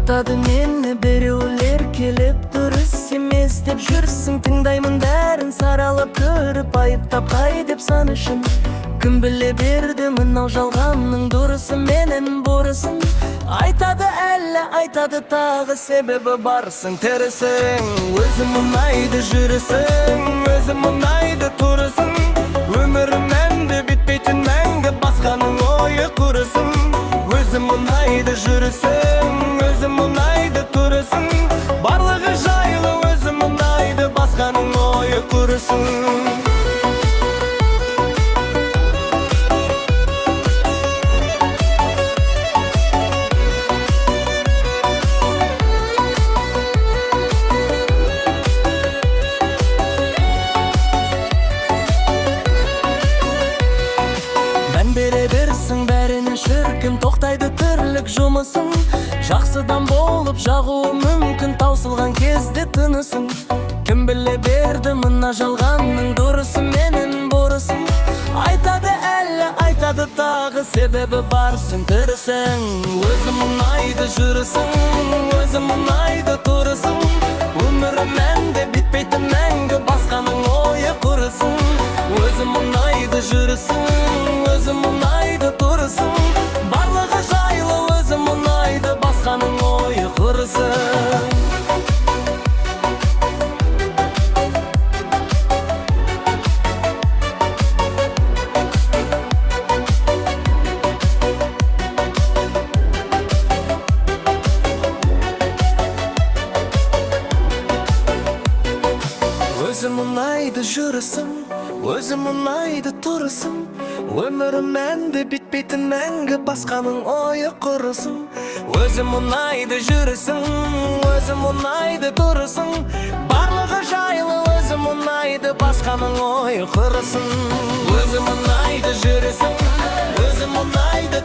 Айтады мені біреулер келіп, дұрыс емес деп жүрсің. Тыңдаймын бәрін саралап көріп, айыптап қай деп сан үшін. Кім біле берді мынау жалғанның дұрысы менен бұрысын? Айтады әлі, айтады тағы, себебі барсың, тірісің. Өзім ұнайды жүрісің, өзім ұнайды тұрысың. Өмірім мәнді, бітпейтін мәңгі, басқаның ойы құрысын. Өзім ұнайды жүрісің, өзім ұнайды тұрысың. Барлығы жайлы, өзім ұнайды, басқаның ойы құрысын. Мән бере берсің бәріне, шіркін, тоқтайды тірлік жұмысың. Жақсыдан болып жағуы мүмкін таусылған кезде тынысың. Кім біле берді мына жалғанның дұрысы менен бұрысын? Айтады әлі, айтады тағы, себебі барсың, тірісің. Өзім ұнайды жүрісің, өзім ұнайды тұрысың. Өмірім мәнді, бітпейтін мәңгі, басқаның ойы құрысын. Өзім ұнайды жүрісің, өзім ұнайды тұрысың. Барлығы жайлы, өзім ұнайды, басқаның ойы құрысын. Өзім ұнайды жүрісім, өзім ұнайды тұрысым. Өмірім мәнді, бітпейтін мәңгі, басқаның ойы құрысын. Өзім ұнайды жүрісің, өзім ұнайды тұрысың. Барлығы жайлы, өзім ұнайды, басқаның ойы құрысын. Өзім ұнайды жүрісің, өзім ұнайды.